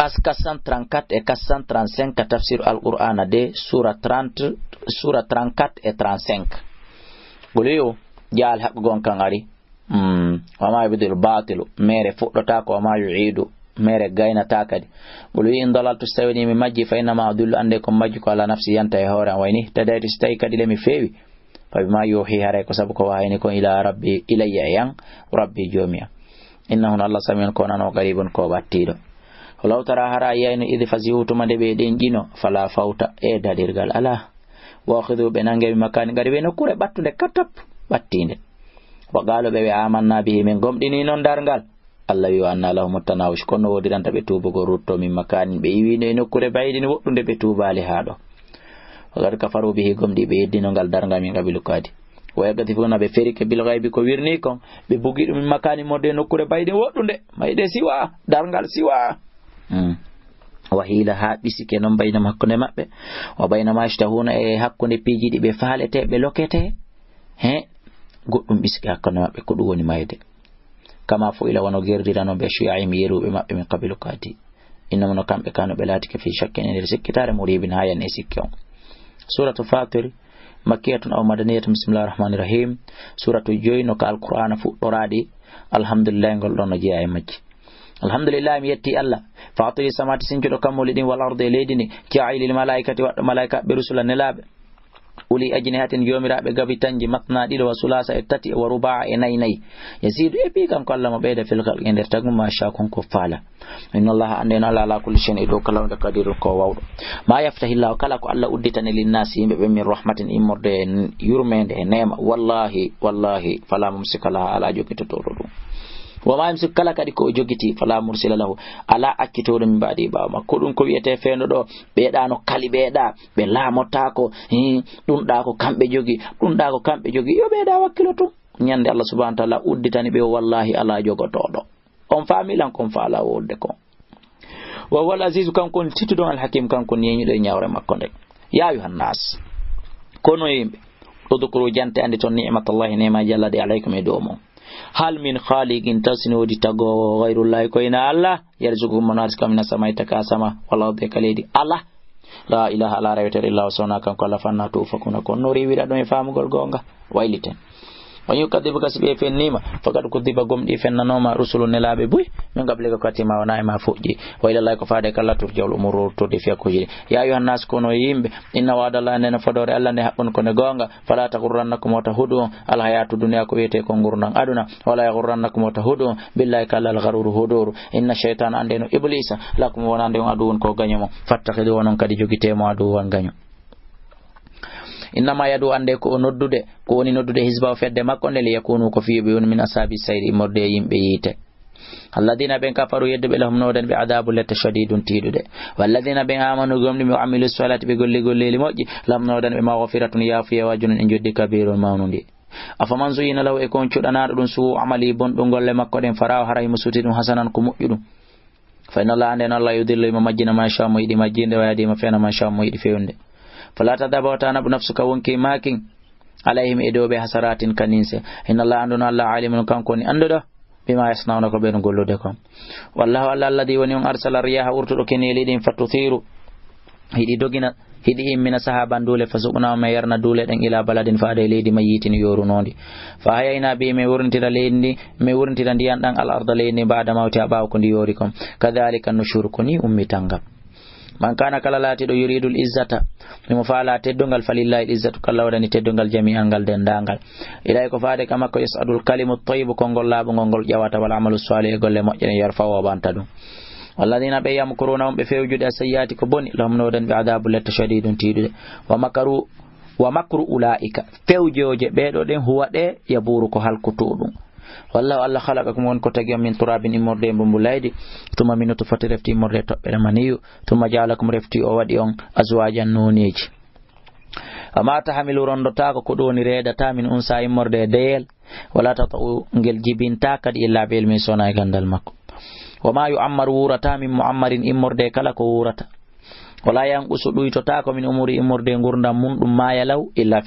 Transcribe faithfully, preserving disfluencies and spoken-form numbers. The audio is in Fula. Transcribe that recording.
As quatre cent trente-quatre et quatre cent trente-cinq, ka tafsir Alqur'ana de, sura trente, sura trente-quatre et trente-cinq. Qul yo, jaal haqqu gon kan ari. Mm. Wa ma yubdilu batilu, mere fuɗɗotaako, wa ma yu'idu, mere gaynata kadi. Qul yo, in dalaltu, so tawii mi majji, fa innama adillu, annde ko majji ko ala nafsi, yanta e hoore am, wayni tadaytu, so tawii kadi le mi feewi. Fa bima yuhi, haray ko sabu ko wahayni kon, ila rabbi, ilayya e an, rabbi joomi am. Innahu, no Allah, samiun, ko nano, qaribun, ko ɓattiiɗo. Walaw tara, hara yiyayno, idh fazi'u, tuma nde ɓe ɗenƴino, fala fawta, e daɗirgal ala. Wa ukhidhu, ɓe nange, min makani, ngari ɓe nokkuure ɓattunde, katap, ɓattiinde. Wa qalu, ɓe wi, amanna bihi, min gomɗini non darngal. Allah wi, wa anna lahum tanawush, kono wodiranta ɓe tuubugol rutto min makanin, ɓe iwino e nokkuure bayɗini woɗɗunde, ɓe tuubaali haa ɗo. Wa qad kafaru bihi, gomɗi ɓe yeddino ngal darngal min qablu kadi. Wa yaqdhifuna, ɓe ferike bil ghaybi ko wirni kon, ɓe bugi ɗum min makanin, immorde e nokkuure bayɗini woɗɗunde, mayde siwa, darngal siwa. Hmm. Wa hiila, haa ɓisike non bayna hakkunde maɓɓe, wa bayna ma yashtahuna, e hakkunde piiji ɗi ɓe faalete, ɓe lokete. He, goɗɗum ɓisike hakkunde maɓɓe, ko ɗum woni mayde. Kama fu'ila, wano gerdirano ɓe, shuya'i, yeruɓe maɓɓe, min qablu kadi. Innahum, no kamɓe, kanu, ɓe laatike, fi shakkin, e nder sikkitaare, muribin, haa yan e sikke on. Suratu Fatir, makkiyatun aw madaniyatun, bismillahir rahmanir rahim. Suratu joyi no ka Alqur'ana fuɗɗoraɗi. Alhamdulillah, ngol ɗon no jeyaa e majji. Alhamdulillah, mi yetti Allah. Fatiri samawati, sincuɗo kammuuli ɗin, wal ardi, e leydi ndi. Ja'ilil malaikati, waɗɗo malaikaaɓe, rusula, nelaaɓe. Uli ajnihatin, joomiraaɓe gabitanji, matna, ɗiɗo, wa sulasa, e tati, wa ruba'a, e nayi nayi. Yazidu, e ɓi kanko Allah mo ɓeyda, fil khalqi, e nder tagum, ma sha, kon ko faala. Inna Allah, annde no Allah, ala kulli shay'in, e dow kala hunde, qadirun, ko wawɗo. Ma yaftahillahu, kala ko Allah udditani, linnasi, yimɓe ɓe, min rahmatin, immorde e yurmende, e neema, wallahi, wallahi, fala mumsika laha, ala jogitotoɗo ɗum. Wa ma yumsik, kala kadi ko o jogiti, fala mursila lahu, ala accitooɗo min ba'di, ɓaawo makko. Ɗum ko wiyetee fewndo ɗo, ɓeeɗa no kali ɓeeɗa, ɓe laamotaako, hin, ɗum ɗa ko kamɓe jogi, ɗum ɗa ko kamɓe jogi, yo ɓeeɗa wakkilo tun. Ñande Allah subhanahu wa ta'ala udditani ɓe, wallahi ala jogotooɗo. On faami lan kon faala wonde kon. Wa huwal azizu, kanko woni tedduɗo on, al hakim, kanko woni yeñuɗo e ñawre makko nde. Ya ayyuhan nas, kono yimɓe, udkuru, jante, andi ton ni'matallahi, neemaaji Allah ɗi alaykum, e dow mon. Hal min khaliqin, taw sino woodi tagoowo, ghayrullahi, ko ina Allah, yarzuqukum, mo arsuka, mina samai, taka sama, wal ardi, e ka leydi. Ala, la ilaha, ala reweteeɗo illa huwa, sona kanko Allah, fa anna tufakuna, kon no riiwira ɗum e faamugol goonga, wayliten. Wa in yukadibuka, si ɓe fennima, faqad kudiba, gomɗi fennanoma, rusulu, nelaaɓe buy, min qablika, ko atti ma, wona e ma fuɗɗi. Wa ilallahi, ko faade ka Allah, turja'ul umur, rortorde fiyakuuji ɗi. Ya ayyuhan nas, kono yimɓe, inna wa'dallahi, nden fodoore Allah nde haqqun, ko nde goonga. Fala taghurrannakum, wota huɗu on, al hayatu dunya, ko wiyetee ko ngurndan aduna. Wala yaghurrannakum, wota huɗu on, billahi, ka Allah, al gharuru, huɗuru. Inna shaytana, andeno Iblisa, lakum, wonande on, aduwwun, ko gaño mon. Fattakhidhuhu, onon kadi jogitee mo aduwwan, gaño. Innama yad'u, ande ko o noddude, ko woni noddude, hizbahu, fedde makko nde, liyakunu, ko fii yo ɓe wonu, min ashabi sayri, immorde e yimɓe yiite. Alladina, ɓen kafaru, yedduɓe, lahum, no woodani ɓe, adabu, lette, shadidun, tiiɗuɗe. Walladina, ɓen amanu, gomɗi ɓe, wa amilu salati, ɓe golli golleeli moƴƴi, lahum, no woodani ɓe, maghfiratun, yaafuye, wa ajrun, e njoddi, kabirun, mawnundi. Afaman zuyyina lahu, e ko on cuɗanaaɗo ɗum, su'u amali, bonɗum golle makko ɗen, faraahu, hara himo suuti ɗum, hasanan, ko moƴƴuɗum. Fa inna Allah, nden Allah, yudillu, himo majjina, man sha, mo yiɗi majjinde, wa yahdi, himo feewna, man sha, mo yiɗi feewnude. Fala tadhhaba, wata naɓu, nafsuka, wonki maakin, alayhim, e dow ɓe, hasaratin, ka ninse. Inna Allah, anndu no Allah, alimun, kanko woni annduɗo, bima yasnauna, ko ɓen gollude kon. Wallahu, Allah, alladhi, woni on, arsala riyaha, wurtuɗo keneeli ɗin, fatuthiru, hiɗi dogina, hiɗi immina, sahaban, duule, fasuqnahu, men yarna duule ɗen, ila baladin, faade e leydi, mayyitin, yoorunoondi. Fa ahyayna bihi, men wurintira leydi ndi, men wurintira ndiyan ɗan, al arda, leydi ndi, ba'da mawtiha, ɓaawo ko ndi yoori kon. Kadhalika nushur, ko ni ummital ngal. Man kana, kala laatiiɗo, yuridul izzata, himo faala teddungal, falillahi al izzatu, ko Allah waɗani teddungal, jami'an, ngal denndaangal. Ilay, ko faade ka makko, yas'adul kalimu tayyibu, konngol laaɓungol ngol ƴawata, wal amalu salih, e golle moƴƴe ɗen, yarfa'u, o ɓanta ɗum. Walladina, ɓe, yamkuruna, on ɓe fewjude, as-sayyi'ati, ko boni, lahum, no woodani ɓe, adabu, lette, shadidun, tiiɗude. Wa makaru, wa makru ulaika, fewjooje ɓeeɗo ɗen, huwa, ɗe, yaburu, ko halkutuɗum. Wallahu, Allah, khalaqakum, won ko tagi on, min turabin, immorde e mbumbu laydi, tuma min nutfati, refti immorde e toɓɓere maniyu, tuma ja'alakum, refti o waɗi on, azwajan, nooneeji. Wa ma tahmilu, rondotaako, ko ɗum woni reedata, min unsa, immorde e deyel, wala tata'u, ngel jibinta kadi, illa bi ilmi, sona e gandal makko. Wa ma yu'ammar, wuurata, min mu'ammarin, immorde e kala ko wuurata. Wala yanqusu, ɗuytotaako, min umuri, immorde e ngurdam mum, ɗum maaya law, illa